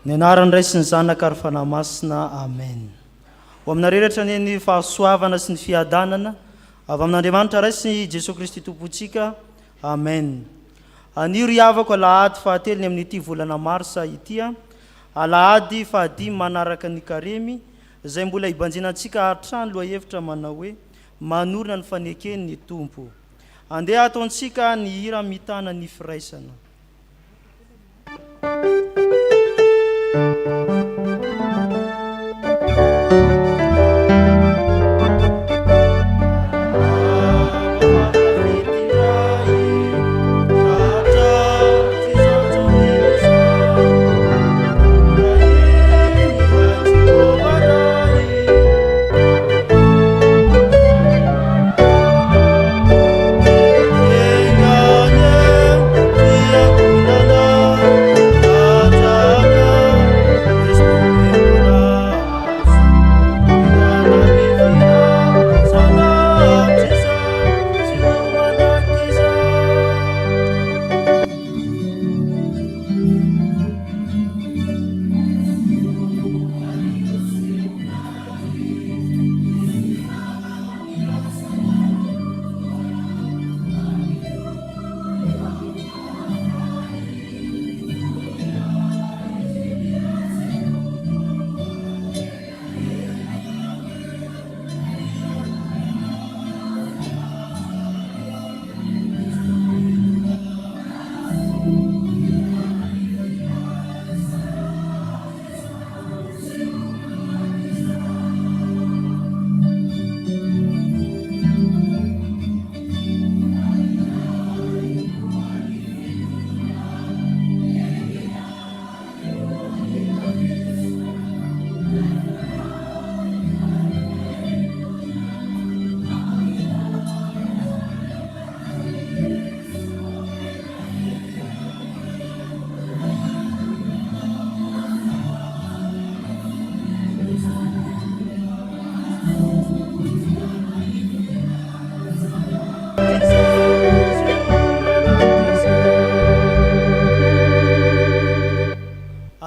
Ny anaran'ny Ray sy ny Zanaka ary Fanahy Masina. Amen. Ho aminareo rehetra anie ny fahasoavana sy ny fiadanana avy amin'Andriamanitra Ray sy Jesoa Kristy Tompontsika. Amen. Anio ry havako alahady fahatelony amin'ity volana marsa ity, alahady fahadimy manaraka ny karemy izay mbola hibanjinantsika hatrany lohahevitra manao hoe manorina ny fanekeny ny Tompo. Andeha hataontsika ny hira mitana ny firaisana.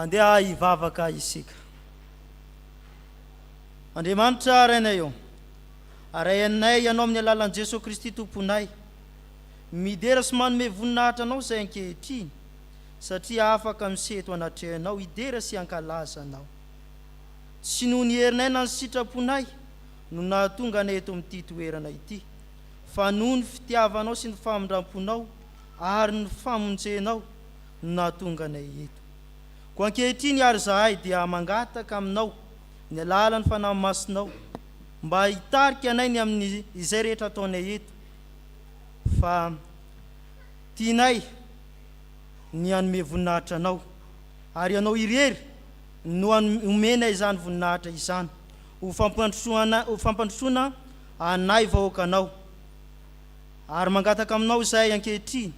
Andeha hivavaka isika. Andriamanitra Rainay ô, arahinay Ianao amin'ny alalan'i Jesoa Kristy Tomponay. Midera sy manome voninahitra Anao izay ankehitriny, satria afaka miseho eto anatrehanao hidera sy hankalaza Anao. Tsy noho ny herinay na ny sitraponay no nahatonga anay eto amin'ity toerana ity, fa noho ny fitiavanao sy ny famindram-ponao ary ny famonjenao no nahatonga anay eto. Koa ankehitriny àry izahay dia mangataka aminao ny alalan'ny Fanahy Masinao mba hitarika anay ny amin'ny izay rehetra ataonay eto, fa tianay ny hanome voninahitra Anao, ary Ianao irery no omenay izany voninahitra izany, ho fampandrosoana ho fampandrosoana anay vahoakanao. Ary mangataka Aminao izahay ankehitriny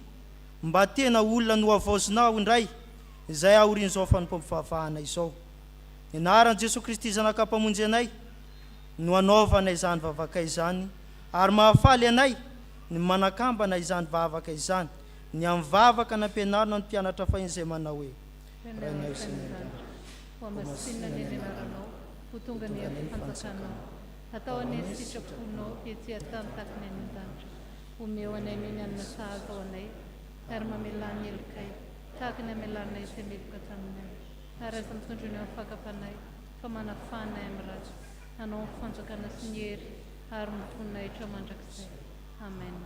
mba tena olona nohavaozinao indray izay aorian'izao fanompoam-pivavahana izao. Ny anaran'i Jesoa Kristy Zanaka Mpamonjy anay no anaovana izany vavakay izany ary mahafaly anay ny manakambana izany vavaka izany ny amin'ny vavaka nampianarina ny mpianatra fahiny izay manao hoe, Rainay izay any an-danitra, hohamasinina anie ny anaranao, ho tonga anie ny fanjakanao, hatao anie ny sitraponao ety an-tany tahaka ny any an-danitra. Omeo anay anie ny hanina sahaza ho anay, ary mamelà ny helokay, tahaka ny hamelanay izay meloka taminay. Ary aza mitondra ny eo amin'ny fakam-panahy, fa manafaha anay amin'ny ratsy. Anao ny fanjakana sy ny hery ary ny voninahitra mandrakizay. Amen.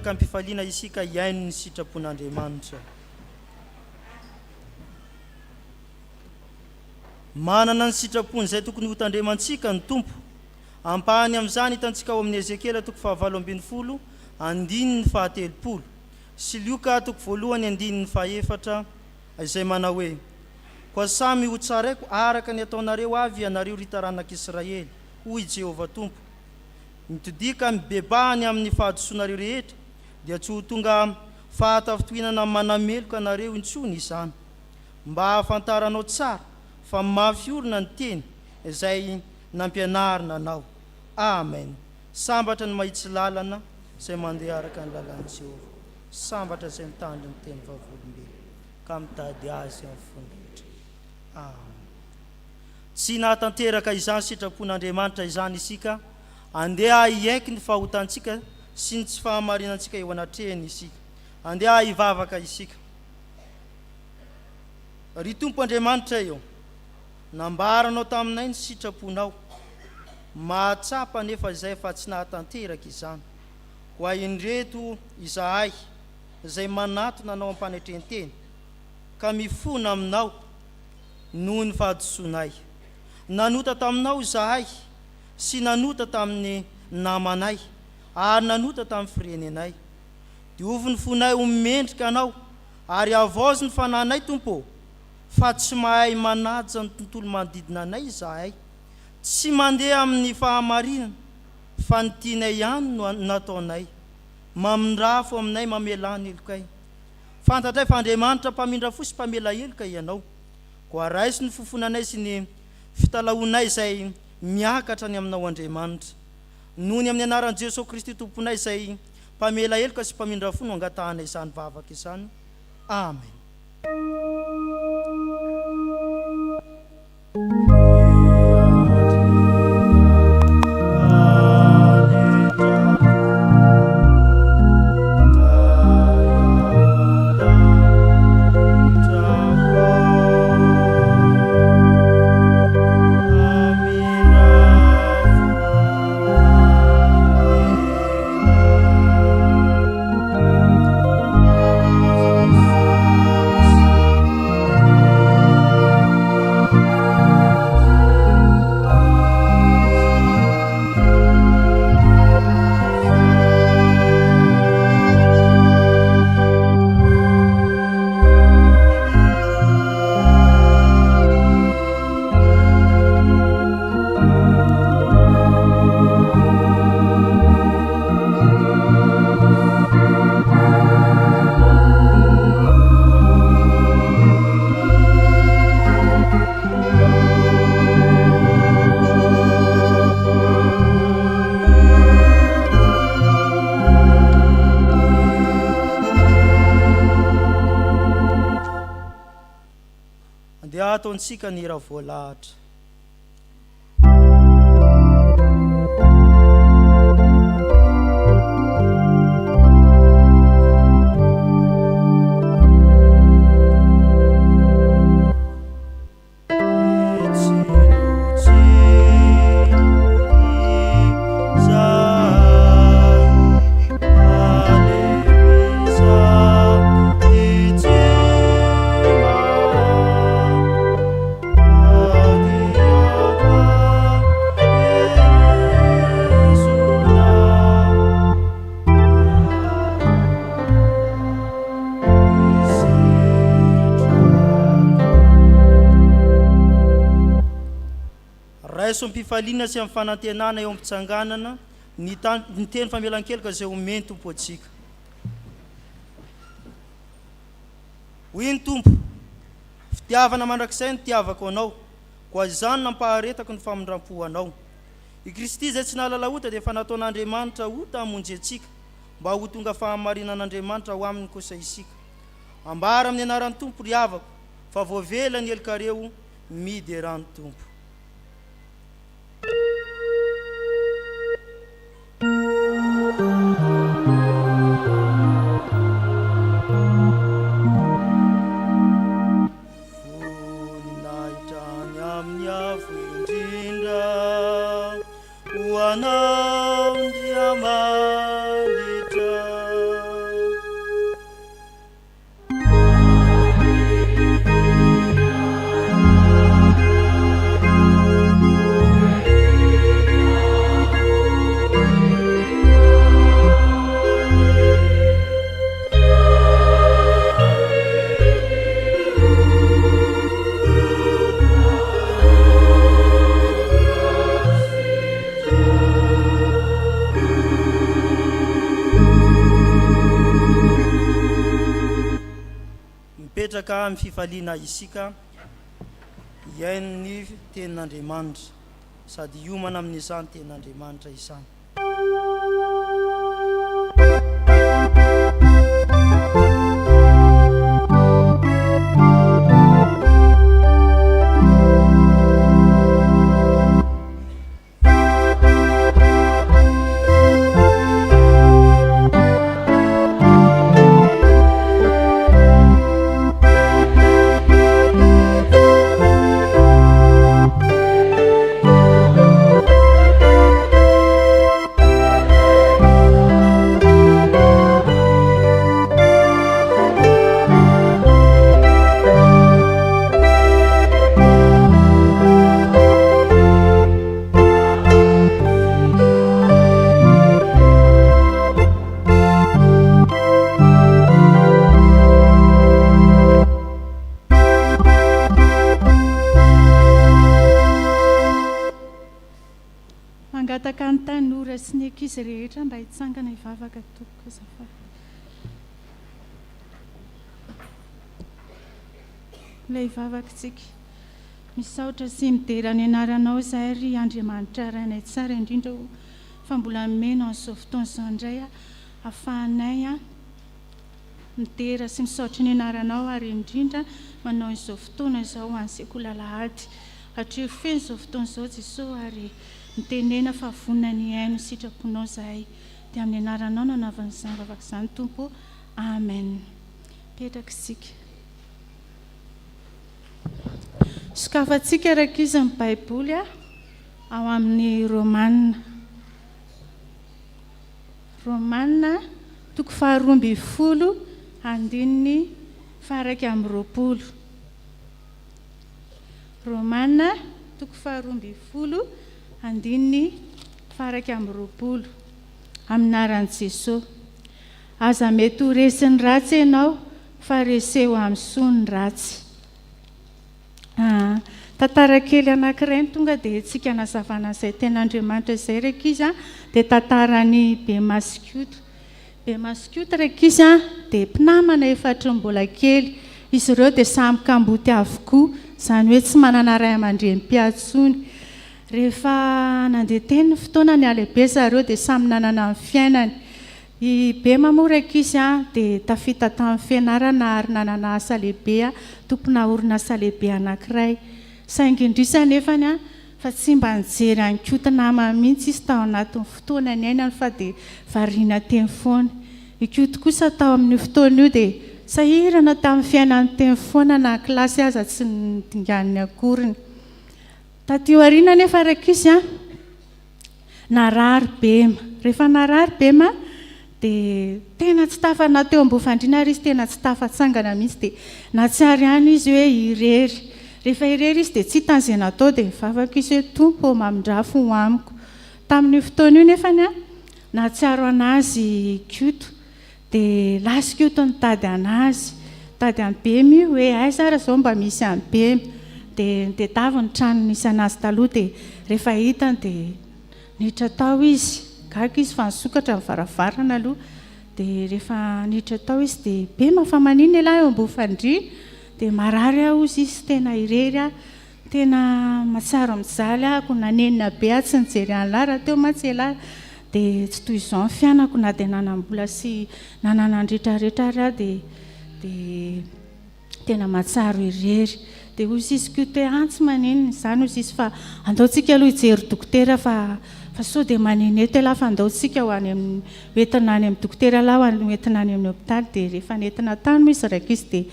hipetraka am-pifaliana isika hihaino ny sitrapon'Andriamanitra. Manana ny sitrapony izay tokony hotandremantsika ny Tompo. Ampahany amin'izany hitantsika ao amin'ny Ezekiela toko fahavalo ambin'ny folo andininy fahatelopolo sy Lioka toko voalohany andininy fahefatra izay manao hoe, Koa samy hotsaraiko araka ny ataonareo avy ianareo ry taranak'Israely, hoy i Jehovah Tompo. Mitodiha ka mibebaha ny amin'ny fahadisoanareo rehetra, dia tsy ho tonga fahatafintohinana manameloka anareo intsony izany. Mba hahafantaranao tsara fa mafy orina ny teny izay nampianarina anao. Amen. Sambatra ny mahitsy lalana izay mandeha araka ny lalàn'i Jehovah. Sambatra izay mitandro ny teny vavolombelona ka mitady azy amin'ny fony rehetra. Amen. Tsy nahatanteraka izany sitrapon'Andriamanitra izany isika. Andeha hiaiky ny fahotantsika sy ny tsy fahamarinantsika eo anatrehany isika. Andeha hivavaka isika. Ry Tompo Andriamanitray ô, nambaranao taminay ny sitraponao. Mahatsapa anefa izay fa tsy nahatanteraka izany. Koa indreto izahay izay manatona Anao am-panetren-tena, ka mifona Aminao noho ny fahadisoanay. Nanota taminao izahay sy nanota tamin'ny namanay ary nanota tamin'ny firenenay. Diovy ny fonay ho mendrika Anao ary havaozy ny fanahinay, Tompo ô, fa tsy mahay manaja ny tontolo manodidina anay izahay. Tsy mandeha amin'ny fahamarinana fa ny tianay ihany no nataonay. Mamindrafo aminay mamelà ny helokay. Fantatray fa Andriamanitra mpamindra fo sy mpamela heloka Ianao. Koa raiso ny fofonanay sy ny fitalahoanay izay miakatra any Aminao Andriamanitra. Noho ny amin'ny anaran'i Jesoa Kristy Tomponay izay mpamela heloka sy mpamindra fo no angatahanay izany vavaka izany. Amen. Andeha ataontsika ny hira voalahatra. Raiso am-pifaliana sy amin'ny fanantenana eo am-pitsanganana ny ny teny famelan-keloka izay omen'ny Tompo antsika. Hoy ny Tompo, Fitiavana mandrakizay no tiavako anao, koa izany nampaharetako ny famindram-po anao. I Kristy izay tsy nahalala ota dia efa nataon'Andriamanitra ota hamonjy antsika, mba ho tonga fahamarinan'Andriamanitra ao aminy kosa isika. Ambara amin'ny anaran'ny Tompo ry havako, fa voavela ny helokareo, miderà ny Tompo. Voninahitra any amin'ny Avo Indrindra ho Anao Andriamanitra. Hipetraka amin'ny fifaliana isika hihaino ny Tenin'Andriamanitra sady hiomana amin'izany Tenin'Andriamanitra izany. Mangataka ny tanora sy ny ankizy rehetra mba hitsangana hivavaka tompoko azafady. Mbola hivavaka isika. Misaotra sy midera ny anaranao izahay ry Andriamanitra Rainay tsara indrindra o fa mbola nomenao an'izao fotoana izao indray ahafahanay midera sy misaotra ny anaranao ary indrindra manao izao fotoana izao ho an'ny sekoly alahady. Atreho feno izao fotoana izao Jesoa ary mitenena fa vonona ny hihaino ny sitraponao izahay. Dia amin'ny anaranao no anaovana izany vavaka izany Tompo o. Amen. Mipetraka isika. Sokafantsika rankizy ny Baiboly ao amin'ny Romana. Romana toko faha-12 andininy faha-21. Romana toko faha-12 andininy faha-21. Amin'ny anaran'i Jesosy. Aza mety ho resin'ny ratsy ianao fa reseho amin'ny soa ny ratsy. Tantara kely anankiray no tonga dia hetsika hanazavana an'izay tenin'Andriamanitra izay ry ankizy a, dia tantaran'i Bemasikioto. Bemasikioto ry ankizy a, dia mpinamana efa hatry ny mbola kely. Izy ireo dia samy kamboty avokoa, izany hoe tsy manana ray aman-dreny mpiahy intsony. Rehefa nandeha teny ny fotoana, nihalehibe zareo dia samy nanana ny fiainany. I Bema moa rankizy dia tafita tamin'ny fianarana ary nanana asa lehibe, tompona orinasa lehibe anankiray. Saingy indrisy anefany fa tsy mba nijery an'i Koto namany mihitsy izy tao anatin'ny fotoana niainany fa dia variana teny foana. I Koto kosa tao amin'io fotoana io dia sahirana tamin'ny fiainany teny foana na kilasy aza tsy nodinganiny akoriny. Taty aoriana anefa rankizy Narary Bema. Rehefa narary Bema dia tena tsy tafa, na teo ambony fandriana ary izy tena tsy tafatsangana mihitsy dia nahatsiaro ihany izy hoe irery. Rehefa irery izy dia tsy hitany izay natao dia nivavaka izy hoe Tompo ô mamindrà fo amiko. Tamin'io fotoana io nefany nahatsiaro an'azy Koto dia lasa Koto nitady an'azy, nitady an'i Bema io hoe aiza ary izao mba misy an'i Bema. Dia nitedavy ny trano nisy an'azy taloha dia rehefa hitany dia niditra tao izy, gaga izy fa nisokatra ny varavarana aloha, dia rehefa niditra tao izy dia Bema fa maninona ialahy eo ambony fandriana? Dia marary aho hozy izy, tena irery aho, Tena mahatsiaro mijaly ahako, nanenina be aho tsy nijery an'lah raha teo mantsy elah dia tsy toy izao ny fianako na dia nanam-bola sy nanana ny retraretra ary aho dia dia tena mahatsiaro irery. Dia hoy izy koa te ah tsy maninona izany hoy izy fa andao tsika aloha hijery dokotera fa fa sao dia maneno eto elah fa andao tsika ho any amin'ny hoentina any amin'ny dokotera elah ho entina any amin'ny hopitaly dia rehefa nentina tany moa izy rankizy dia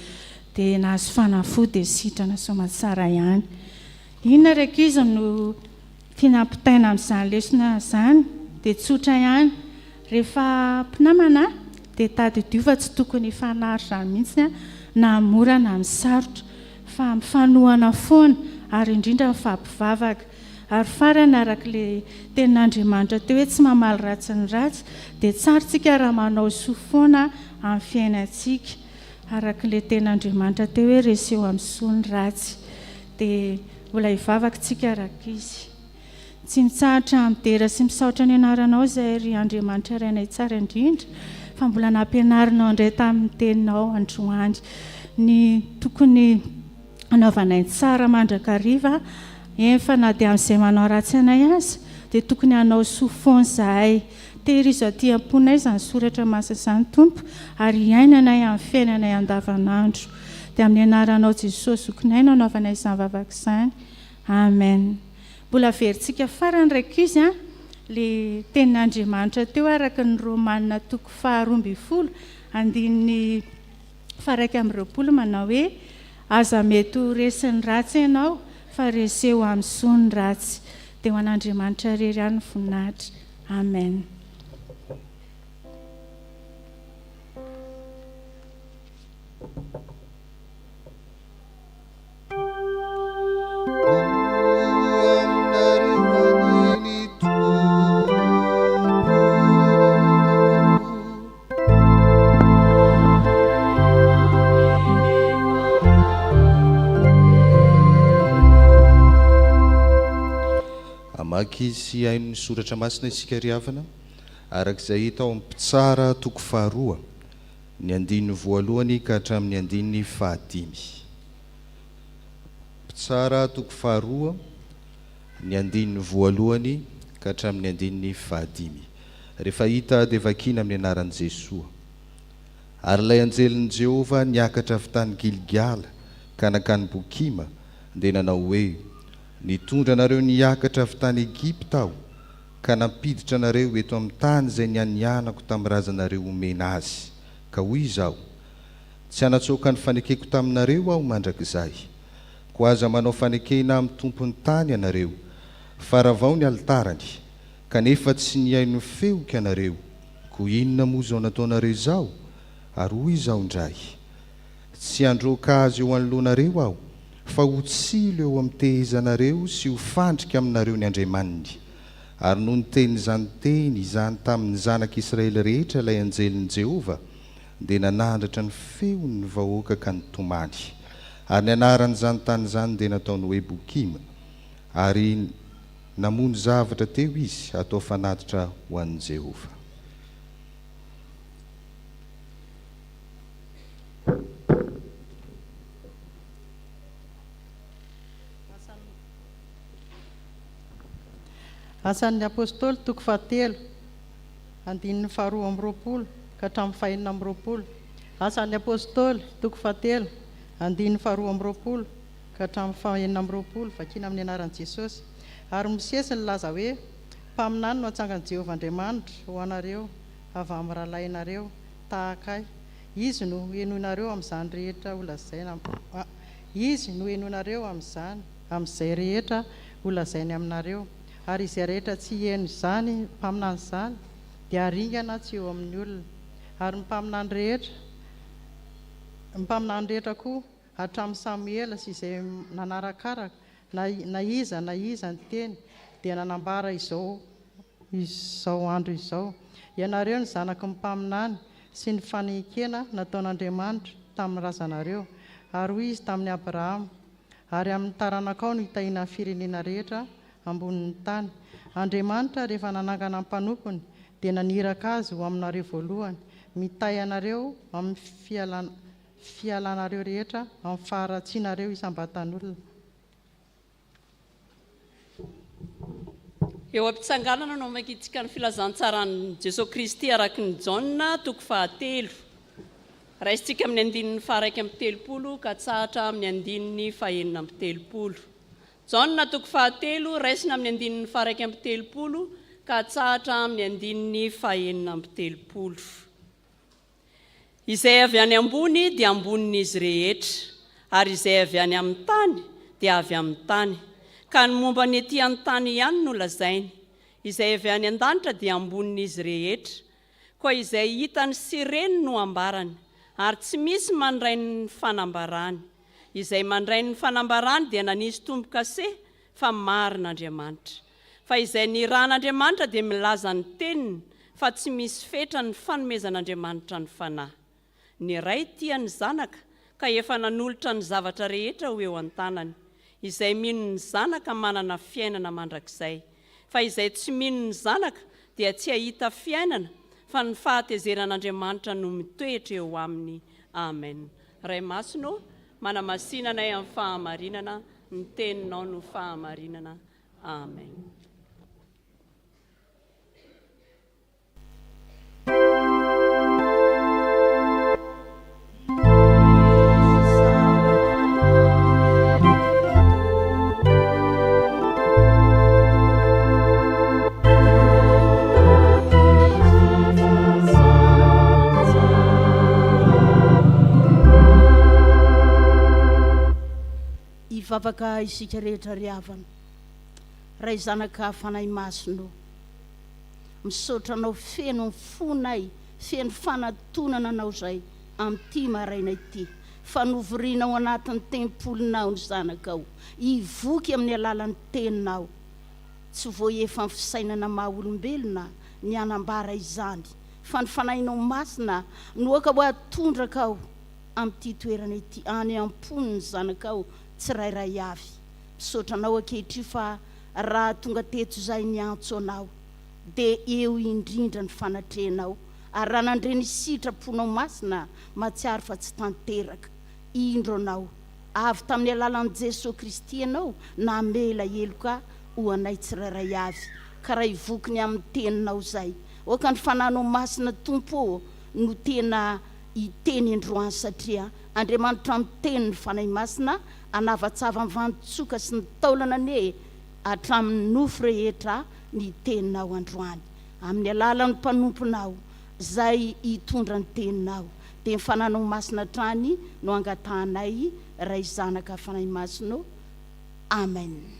Dia nahazo fanafody dia sitrana soamatsara ihany. Inona ry ankizy no tiana ampitaina amin'izany lesona izany? Dia tsotra ihany. Rehefa mpinamana dia tadidio fa tsy tokony hifanary izany mihitsy na amin'ny mora na amin'ny sarotra fa mifanohana foana ary indrindra mifampivavaka. Ary farany araka ilay tenin'Andriamanitra teo hoe tsy mamaly ratsy ny ratsy dia tsara isika raha manao soa foana amin'ny fiainantsika. Araka ilay tenin'Andriamanitra teo hoe reseo amin'ny soa ny ratsy. Dia mbola hivavaka isika rankizy. Tsy mitsahatra midera sy misaotra ny anaranao izahay ry Andriamanitra Rainay tsara indrindra. fa mbola nampianarinao indray tamin'ny teninao androany ny tokony hanaovanay ny tsara mandrakariva, eny fa na dia amin'izay manao ratsy anay aza dia tokony hanao soa foana izahay. Tehirizo aty am-ponay izany soratra masina izany Tompo ary hiainanay amin'ny fiainanay andavanandro. Dia amin'ny anaranao Jesosy zokinay no anaovanay izany vavaka izany. Amen. Mbola averintsika farany rankizy an, le tenin'Andriamanitra teo araka ny Romana toko faha 12 andininy faha 21 manao hoe, Aza mety ho resin'ny ratsy ianao fa reseo amin'ny soa ny ratsy. Dia ho an'Andriamanitra irery ihany ny voninahitra. Amen. Hamaky sy hihaino ny soratra masina isika ry havana, araka izay hita ao amin'ny Mpitsara toko faharoa, ny andininy voalohany ka hatramin'ny andininy fahadimy. Mpitsara toko faharoa, ny andininy voalohany ka hatramin'ny andininy fahadimy. Rehefa hita dia vakiana amin'ny anaran'i Jesoa. Ary ilay anjelin'i Jehovah niakatra avy tany Gilgala ka nankany Bokima, dia nanao hoe, Nitondra anareo niakatra avy tany Egypta Aho, ka nampiditra anareo eto amin'ny tany izay nianianako tamin'ny razanareo homena azy. Ka hoy Izaho, Tsy hanatsoaka ny fanekeko taminareo Aho mandrakizay. Koa aza manao fanekena amin'ny tompon'ny tany ianareo, fa ravao ny alitarany, kanefa tsy nihaino ny feoko ianareo, koa inona moa izao nataonareo izao? Ary hoy Izaho indray, Tsy handroaka azy eo anoloanareo Aho, fa ho tsilo eo amin'ny tehezanareo sy ho fandrika aminareo ny andriamaniny. Ary nony niteny izany teny izany tamin'ny zanak'Israely rehetra ilay anjelin'i Jehovah, dia nanandratra ny feony ny vahoaka ka nitomany. Ary ny anaran'izany tany izany dia nataony hoe Bokima. Ary namono zavatra teo izy hatao fanatitra ho an'i Jehovah. Asan'ny Apostoly toko fahatelo, andininy faharoa amby roapolo ka hatramin'ny fahenina amby roapolo. Asan'ny Apostoly toko fahatelo, andininy faharoa amby roapolo ka hatramin'ny fahenina amby roapolo, vakina amin'ny anaran'i Jesosy. Ary Mosesy nilaza hoe, Mpaminany no hatsangan'i Jehovah Andriamanitra ho anareo avy amin'ny rahalahinareo, tahaka ahy. Izy no henoinareo amin'izany rehetra holazaina Izy no henoinareo amin'izany, amin'izay rehetra holazainy aminareo. Ary izay rehetra tsy hihaino izany mpaminany izany dia haringana tsy eo amin'ny olona. Ary ny mpaminany rehetra, ny mpaminany rehetra koa, hatramin'i Samoela sy izay nanarakaraka, na na iza na iza niteny, dia nanambara izao izao andro izao, Ianareo no zanaky ny mpaminany sy ny fanekena nataon'Andriamanitra tamin'ny razanareo. Ary hoy Izy tamin'i Abrahama, Ary amin'ny taranakao no hitahiana ny firenena rehetra ambonin'ny tany. Andriamanitra, rehefa nanangana ny mpanompony, dia naniraka azy ho aminareo voalohany, mitahy anareo amin'ny fialana fialanareo rehetra amin'ny faharatsianareo isam-batan'olona. Eo am-pitsanganana no hamakiantsika ny filazantsaran'i Jesoa Kristy araka ny Jaona toko fahatelo. Raisintsika amin'ny andininy faha-31 ka hatsahatra amin'ny andininy faha-36. Jaona toko fahatelo, raisina amin'ny andininy faha-31 ka hatsahatra amin'ny andininy faha-36. Izay avy any ambony dia ambonin'izy rehetra, ary izay avy any amin'ny tany dia avy amin'ny tany, ka ny momba ny ety an-tany ihany no lazainy. Izay avy any an-danitra dia ambonin'izy rehetra. Koa izay hitany sy reny no ambarany, ary tsy misy mandray ny fanambarany. Izay mandray ny fanambarany dia nanisy tombo-kase fa marina Andriamanitra. Fa izay nirahan'Andriamanitra dia milaza ny teniny fa tsy misy fetra ny fanomezan'Andriamanitra ny Fanahy. Ny Ray tia ny Zanaka ka efa nanolotra ny zavatra rehetra ho eo an-tanany. Izay mino ny Zanaka manana fiainana mandrakizay. Fa izay tsy mino ny Zanaka dia tsy hahita fiainana. Fa ny fahatezeran'Andriamanitra no mitoetra eo aminy. Amen. Ray Masina ô, manamasina anay amin'ny fahamarinana, ny Teninao no fahamarinana. Amen. Hivavaka isika rehetra ry havana. Ray Zanaka Fanahy Masina ô. Misaotra Anao feno ny fonay, feno fanatonana Anao izay amin'ity maraina ity, fa novoriana ao anatin'ny tempolinao ny zanakao, hivoky amin'ny alalan'ny teninao. Tsy voaefan'ny fisainana maha olombelona ny hanambara izany, fa ny Fanahinao Masina no aoka ho atondraka ao amin'ity toerana ity, any am-pon'ny zanakao tsirairay avy. Misaotra Anao ankehitriny fa raha tonga teto izahay niantso Anao, dia eo indrindra ny fanatrehanao, ary raha nandre ny sitraponao masina, mahatsiaro fa tsy tanteraka. Indro Anao. Avy tamin'ny alalan'i Jesoa Kristy Ianao namela heloka ho anay tsirairay avy, ka raha hivoky ny amin'ny Teninao izay. Aoka ny Fanahinao Masina Tompo ô no tena hiteny androany satria Andriamanitra miteny ny Fanahy Masina hanavatsava ny vantsoka sy ny taolana anie hatramin'ny nofo rehetra ny Teninao androany amin'ny alalan'ny mpanomponao izay hitondra ny Teninao. Dia ny Fananao Masina hatrany no angatahanay Ray Zanaka Fanahy Masina ô. Amen.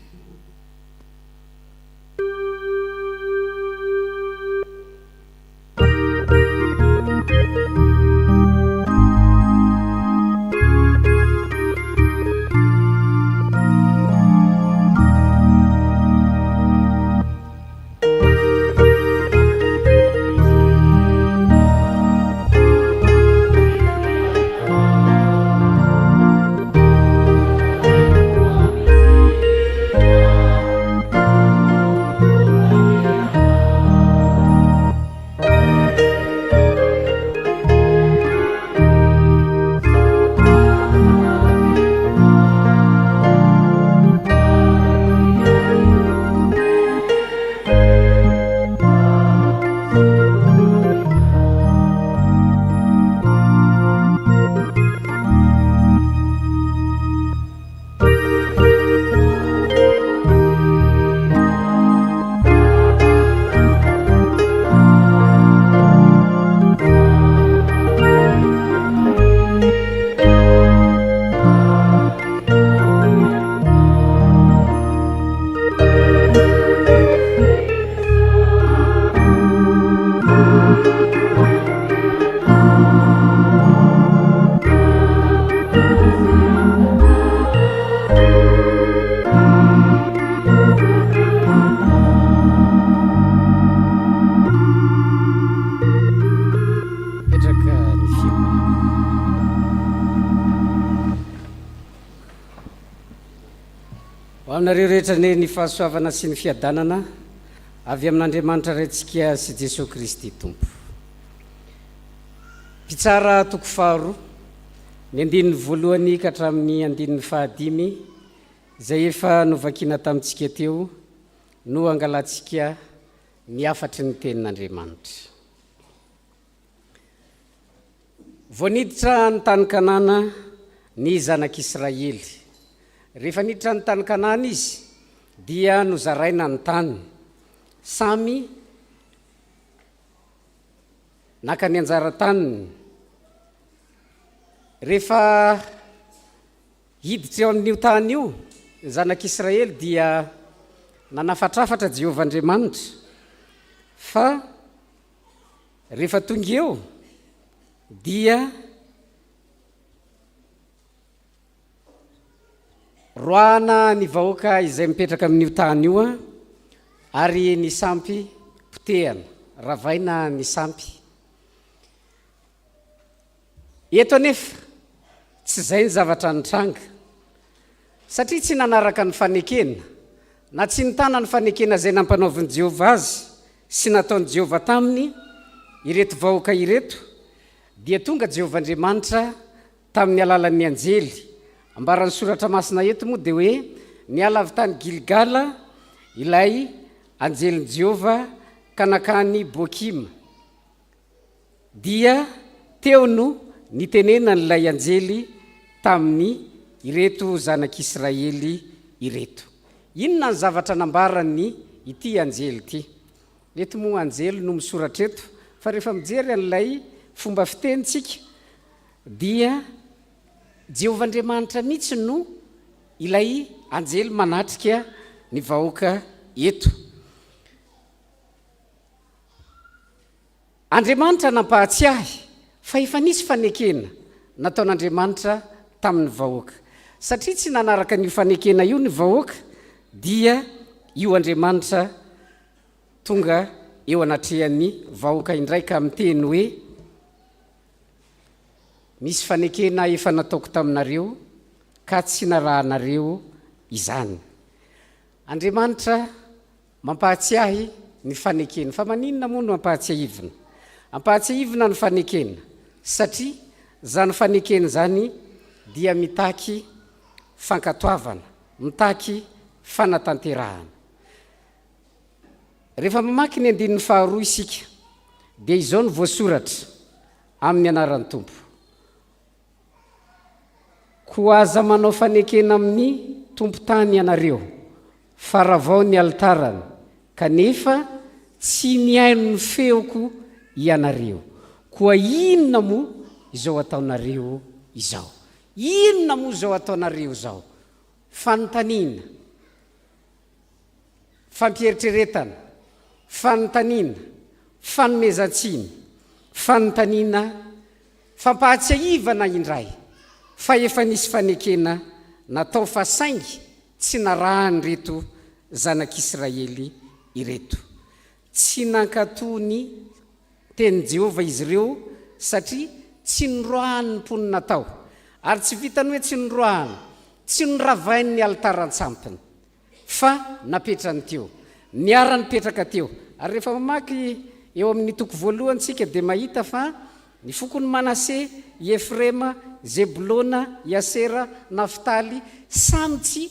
Mipetraka ny fiangonana. Ho aminareo rehetra anie ny fahasoavana sy ny fiadanana avy amin'Andriamanitra Raintsika sy Jesoa Kristy Tompo. Mpitsara toko faharoa, ny andininy voalohany ka hatramin'ny andininy fahadimy izay efa novakiana tamintsika teo no angalantsika ny hafatry ny tenin'Andriamanitra. Vao niditra ny tany Kanana ny zanak'Israely. Rehefa niditra ny tany Kanana izy, dia nozaraina ny tany. Samy naka ny anjara taniny. Rehefa hiditra eo amin'io tany io ny zanak'Israely, dia nanafatrafatra Jehovah Andriamanitra fa Rehefa tonga eo dia roahana ny vahoaka izay mipetraka amin'io tany io ary ny sampy potehana, ravaina ny sampy. Eto anefa, tsy izay ny zavatra nitranga. Satria tsy nanaraka ny fanekena, na tsy nitana ny fanekena izay nampanaovin'i Jehovah azy sy nataon'i Jehovah taminy, ireto vahoaka ireto, dia tonga Jehovah Andriamanitra tamin'ny alalan'ny anjely. Ambaran'ny Soratra Masina eto moa dia hoe niala avy tany Gilgala ilay anjelin'i Jehovah ka nankany Bokima. Dia teo no nitenenan'ilay anjely tamin'ny ireto zanak'Israely ireto. Inona ny zavatra nambaran'ny ity anjely ity? Eto moa anjely no misoratra eto, fa rehefa mijery an'ilay fomba fiteny tsika dia Jehovah Andriamanitra mihitsy no ilay anjely manatrika ny vahoaka eto. Andriamanitra nampahatsiahy fa efa nisy fanekena nataon'Andriamanitra tamin'ny vahoaka. Satria tsy nanaraka an'io fanekena io ny vahoaka dia io Andriamanitra tonga eo anatrehan'ny vahoaka indray ka miteny hoe, Misy fanekena efa nataoko taminareo ka tsy narahanareo izany. Andriamanitra mampahatsiahy ny fanekeny. Fa maninona moa no ampahatsiahivina? Ampahatsiahivina ny fanekena satria izany fanekena izany dia mitaky fankatoavana, mitaky fanatanterahana. Rehefa mamaky ny andininy faharoa isika dia izao no voasoratra amin'ny anaran'ny Tompo, Koa aza manao fanekena amin'ny tompon-tany ianareo, fa ravao ny alitarany, kanefa tsy nihaino ny feoko ianareo. Koa inona moa izao ataonareo izao? Inona moa izao ataonareo izao? Fanontaniana. Fampieritreretana, fanontaniana, fanomezan-tsiny, fanontaniana, fampahatsiahivana indray fa efa nisy fanekena natao fa saingy tsy narahan'ireto zanak'Israely ireto. Tsy nankatò ny tenin'i Jehovah izy ireo satria tsy noroahany ny mponina tao. Ary tsy vitan'ny hoe tsy noroahany, tsy noravainy ny alitaran-tsampiny. Fa napetrany teo. Niara-nipetraka teo. Ary rehefa mamaky eo amin'ny toko voalohany isika dia mahita fa ny fokon'i Manase, i Efraima, Zebolona, i Asera, Naftaly, samy tsy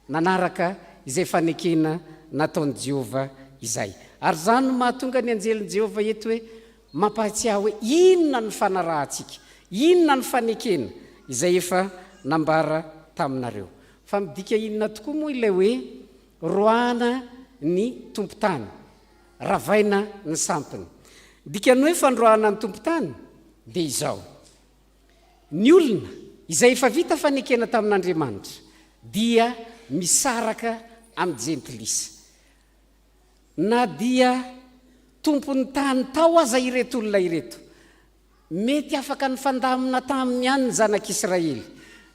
nanaraka izay fanekena nataon'i Jehovah izay. Ary izany no mahatonga ny anjelin'i Jehovah eto hoe mampahatsiahy hoe inona ny fanarahantsika, inona ny fanekena izay efa nambara taminareo. Fa midika inona tokoa moa ilay hoe roahana ny tompon-tany, ravaina ny sampiny? Dikan'ny hoe fandroahana ny tompon-tany dia izao, ny olona izay efa vita fanekena tamin'Andriamanitra dia misaraka amin'ny jentilisa. Na dia tompon'ny tany tao aza ireto olona ireto, Mety afaka nifandamina taminy ihany ny zanak'Israely.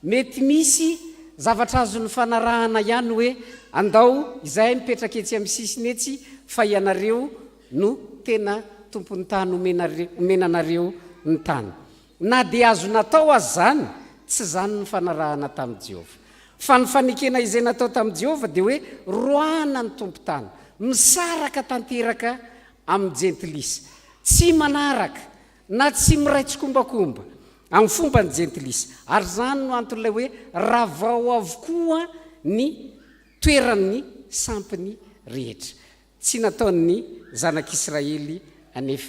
Mety misy zavatra azo nifanarahana ihany hoe, Andao izahay mipetraka etsy amin'ny sisiny etsy fa ianareo no tena tompon'ny tany omena anareo ny tany. Na dia azo natao aza izany, tsy izany no nifanarahana tamin'i Jehovah. Fa ny fanekena izay natao tamin'i Jehovah dia hoe roahana ny tompon-tany, misaraka tanteraka amin'ny jentilisa. Tsy manaraka na tsy miray tsikombakomba amin'ny fomban'ny jentilisa. Ary izany no anton'ilay hoe ravao avokoa ny toeran'ny sampiny rehetra. Tsy nataon'ny zanak'Israely anefa.